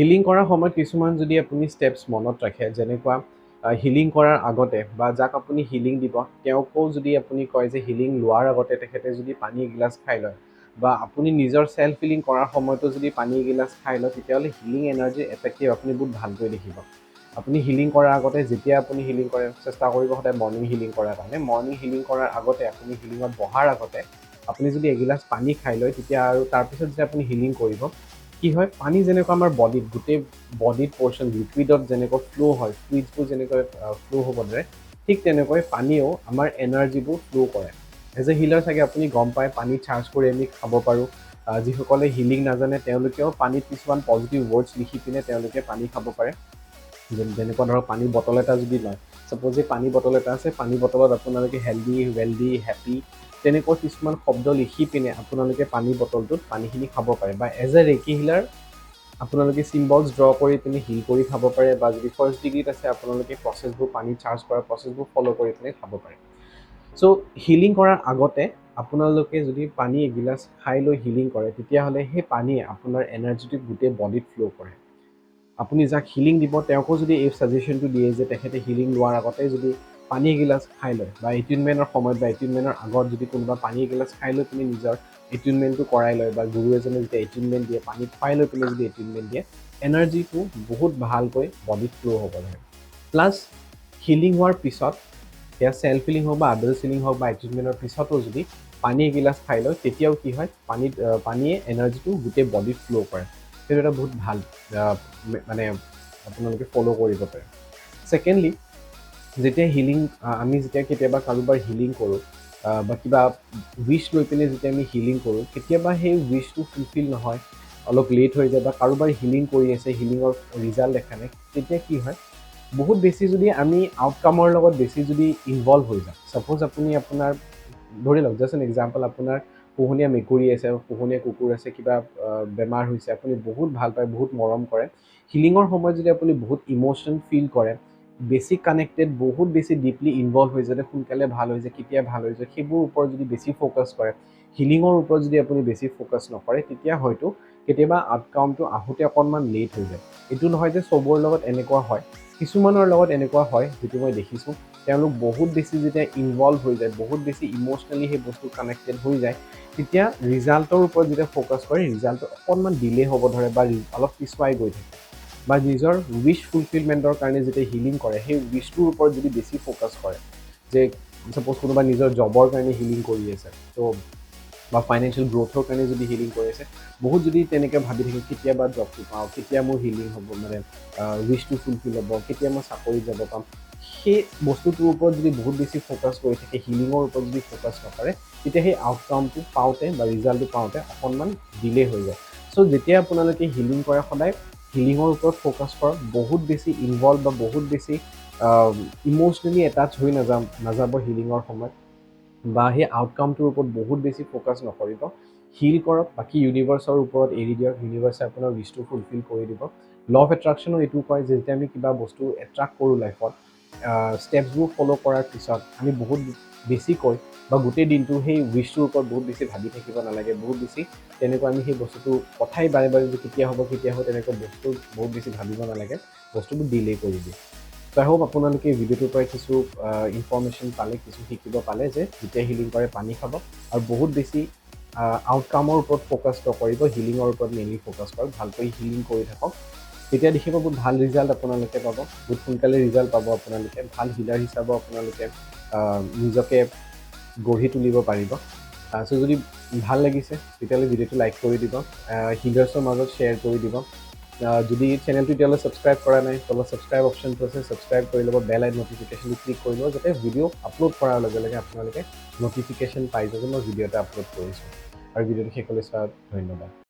Healing কৰাৰ সময়ত কিছুমান যদি আপুনি ষ্টেপছ মনত ৰাখে, যেনেকুৱা হিলিং কৰাৰ আগতে বা যাক আপুনি হিলিং দিব তেওঁকো যদি আপুনি কয় যে হিলিং লোৱাৰ আগতে তেখেতে যদি পানী এগিলাচ খাই লয় বা আপুনি নিজৰ চেল্ফ হিলিং কৰাৰ সময়তো যদি পানী এগিলাচ খাই লয়, তেতিয়াহ'লে হিলিং এনাৰ্জিৰ এফেক্টিভ আপুনি বহুত ভালকৈ দেখিব। আপুনি হিলিং কৰাৰ আগতে, যেতিয়া আপুনি হিলিং কৰে, চেষ্টা কৰিব সদায় মৰ্ণিং হিলিং কৰাৰ কাৰণে। মৰ্ণিং হিলিং কৰাৰ আগতে, আপুনি হিলিঙত বহাৰ আগতে আপুনি যদি এগিলাচ পানী খাই লয়, তেতিয়া আৰু তাৰপিছত যেতিয়া আপুনি হিলিং কৰিব, কি হয়, পানী যেনেকুৱা আমাৰ বডিত, গোটেই বডিত পৰ্চন লিকুইডত যেনেকৈ ফ্ল' হয়, ফ্লুইডছবোৰ যেনেকৈ ফ্ল' হ'ব ধৰে, ঠিক তেনেকৈ পানীয়েও আমাৰ এনাৰ্জিবোৰ ফ্ল' কৰে। এজ এ হিলাৰ চাগে আপুনি গম পায়, পানী চাৰ্জ কৰি আমি খাব পাৰোঁ। যিসকলে হিলিং নাজানে, তেওঁলোকেও পানীত কিছুমান পজিটিভ ৱৰ্ডছ লিখি পিনে তেওঁলোকে পানী খাব পাৰে। যেনেকুৱা ধৰক, পানী বটল এটা যদি লয়, ছাপ'জ এই পানী বটল এটা আছে, পানী বটলত আপোনালোকে হেল্ডি, ৱেল্ডি, হেপী তেনেকুৱা কিছুমান শব্দ লিখি পিনে আপোনালোকে পানী বটলটোত পানীখিনি খাব পাৰে। বা এজ এ ৰেকি হিলাৰ আপোনালোকে চিম্বলছ ড্ৰ কৰি পিনে হিল কৰি খাব পাৰে বা যদি ফাৰ্ষ্ট ডিগ্ৰীত আছে, আপোনালোকে প্ৰচেছবোৰ, পানী চাৰ্জ কৰা প্ৰচেছবোৰ ফ'ল' কৰি পিনে খাব পাৰে। চ' হিলিং কৰাৰ আগতে আপোনালোকে যদি পানী এগিলাচ খাই লৈ হিলিং কৰে, তেতিয়াহ'লে সেই পানীয়ে আপোনাৰ এনাৰ্জিটো গোটেই বডিত ফ্ল' কৰে। আপুনি যাক হিলিং দিব, তেওঁকো যদি এই ছাজেশ্যনটো দিয়ে যে তেখেতে হিলিং লোৱাৰ আগতে যদি পানী এগিলাচ খাই লয় বা এটিউনমেণ্টৰ সময়ত বা এটিউনমেণ্টৰ আগত যদি কোনোবা পানী এগিলাচ খাই লৈ পিনে নিজৰ এটিউনমেণ্টটো কৰাই লয় বা গুৰু এজনে যেতিয়া এটিউনমেণ্ট দিয়ে, পানী খুৱাই লৈ পিনে যদি এটিউনমেণ্ট দিয়ে, এনাৰ্জিটো বহুত ভালকৈ বডিত ফ্ল' হ'ব ধৰে। প্লাছ হিলিং হোৱাৰ পিছত, সেয়া চেল্ফ হিলিং হওক বা আদাৰ্ছ হিলিং হওক বা এটিউনমেণ্টৰ পিছতো যদি পানী এগিলাচ খাই লয়, তেতিয়াও কি হয়, পানীয়ে এনাৰ্জিটো গোটেই বডিত ফ্ল' কৰে। সেইটো এটা বহুত ভাল মানে আপোনালোকে ফ'ল' কৰিব পাৰে। ছেকেণ্ডলি, যেতিয়া হিলিং আমি যেতিয়া কেতিয়াবা কাৰোবাৰ হিলিং কৰোঁ বা কিবা উইচ লৈ পিনে যেতিয়া আমি হিলিং কৰোঁ, কেতিয়াবা সেই উইচটো ফুলফিল নহয়, অলপ লেট হৈ যায় বা কাৰোবাৰ হিলিং কৰি আছে, হিলিঙৰ ৰিজাল্ট দেখা নাই, তেতিয়া কি হয়, বহুত বেছি যদি আমি আউটকামৰ লগত বেছি যদি ইনভলভ হৈ যাওঁ, ছাপ'জ আপুনি আপোনাৰ ধৰি লওক, জাষ্ট এন এক্সাম্পল, আপোনাৰ পোহনীয়া মেকুৰী আছে, পোহনীয়া কুকুৰ আছে, কিবা বেমাৰ হৈছে, আপুনি বহুত ভাল পায়, বহুত মৰম কৰে। হিলিঙৰ সময়ত যদি আপুনি বহুত ইম'শ্যন ফিল কৰে, বেছি কানেক্টেড, বহুত বেছি ডিপলি ইনভলভ হৈ যাতে সোনকালে ভাল হৈ যায়, কেতিয়া ভাল হৈ যায়, সেইবোৰ ওপৰত যদি বেছি ফ'কাছ কৰে, হিলিঙৰ ওপৰত যদি আপুনি বেছি ফ'কাছ নকৰে, তেতিয়া হয়তো কেতিয়াবা আউটকামটো আহোঁতে অকণমান লেট হৈ যায়। এইটো নহয় যে চবৰ লগত এনেকুৱা হয়, কিছুমানৰ লগত এনেকুৱা হয়, যিটো মই দেখিছোঁ। তেওঁলোক বহুত বেছি যেতিয়া ইনভলভ হৈ যায়, বহুত বেছি ইম'চনেলি সেই বস্তু কানেক্টেড হৈ যায়, তেতিয়া ৰিজাল্টৰ ওপৰত যেতিয়া ফ'কাছ কৰে, ৰিজাল্টটো অকণমান ডিলে হ'ব ধৰে বা অলপ পিছুৱাই গৈ থাকে। বা নিজৰ উইচ ফুলফিলমেণ্টৰ কাৰণে যেতিয়া হিলিং কৰে, সেই উইচটোৰ ওপৰত যদি বেছি ফ'কাছ কৰে যে ছাপ'জ কোনোবা নিজৰ জবৰ কাৰণে হিলিং কৰি আছে, ত' বা ফাইনেন্সিয়েল গ্ৰ'থৰ কাৰণে যদি হিলিং কৰি আছে, বহুত যদি তেনেকৈ ভাবি থাকে, কেতিয়াবা জবটো পাওঁ, কেতিয়া মোৰ হিলিং হ'ব, মানে উইচটো ফুলফিল হ'ব, কেতিয়া মই চাকৰিত যাব পাম, সেই বস্তুটোৰ ওপৰত যদি বহুত বেছি ফ'কাছ কৰি থাকে, হিলিঙৰ ওপৰত যদি ফ'কাছ নকৰে, তেতিয়া সেই আউটকামটো পাওঁতে বা ৰিজাল্টটো পাওঁতে অকণমান ডিলে হৈ যায়। চ' যেতিয়া আপোনালোকে হিলিং কৰে, সদায় হিলিঙৰ ওপৰত ফ'কাছ কৰক। বহুত বেছি ইনভলভ বা বহুত বেছি ইম'চনেলি এটাচ হৈ নাযাব হিলিঙৰ সময়ত বা সেই আউটকামটোৰ ওপৰত বহুত বেছি ফ'কাছ নকৰিব। হিল কৰক, বাকী ইউনিভাৰ্চৰ ওপৰত এৰি দিয়ক। ইউনিভাৰ্চে আপোনাৰ উইচটো ফুলফিল কৰি দিব। ল অফ এট্ৰেকশ্যনো এইটো কয় যে যেতিয়া আমি কিবা বস্তু এট্ৰেক্ট কৰোঁ লাইফত, ষ্টেপছবোৰ ফ'ল' কৰাৰ পিছত আমি বহুত বেছিকৈ বা গোটেই দিনটো সেই উইচটোৰ ওপৰত বহুত বেছি ভাবি থাকিব নালাগে। বহুত বেছি তেনেকুৱা আমি সেই বস্তুটো কথাই বাৰে বাৰে যে কেতিয়া হ'ব, কেতিয়া হ'ব, তেনেকুৱা বস্তু বহুত বেছি ভাবিব নালাগে। বস্তুবোৰ ডিলে কৰি দিয়ে। ত' আই হোপ আপোনালোকে এই ভিডিঅ'টোৰ পৰা কিছু ইনফৰ্মেশ্যন পালে, কিছু শিকিব পালে যে যেতিয়া হিলিং কৰে পানী খাব আৰু বহুত বেছি আউটকামৰ ওপৰত ফ'কাছ নকৰিব, হিলিঙৰ ওপৰত মেইনলি ফ'কাছ কৰক। ভালকৈ হিলিং কৰি থাকক, তেতিয়া দেখিব বহুত ভাল ৰিজাল্ট আপোনালোকে পাব, বহুত সোনকালে ৰিজাল্ট পাব। আপোনালোকে ভাল হিলাৰ হিচাপেও আপোনালোকে নিজকে গঢ়ি তুলিব পাৰিব। চ' যদি ভাল লাগিছে, তেতিয়াহ'লে ভিডিঅ'টো লাইক কৰি দিব, হিলাৰ্ছৰ মাজত শ্বেয়াৰ কৰি দিব। যদি চেনেলটো এতিয়ালৈ ছাবস্ক্ৰাইব কৰা নাই, তলত ছাবস্ক্ৰাইব অপশ্যনটো আছে, ছাবস্ক্ৰাইব কৰি ল'ব। বেল আইকন নটিফিকেশ্যনটো ক্লিক কৰি ল'ব, যাতে ভিডিঅ' আপলোড কৰাৰ লগে লগে আপোনালোকে নটিফিকেশ্যন পাই যাব মই ভিডিঅ' এটা আপলোড কৰিছোঁ। আৰু ভিডিঅ'টো শেষলৈ চোৱা ধন্যবাদ।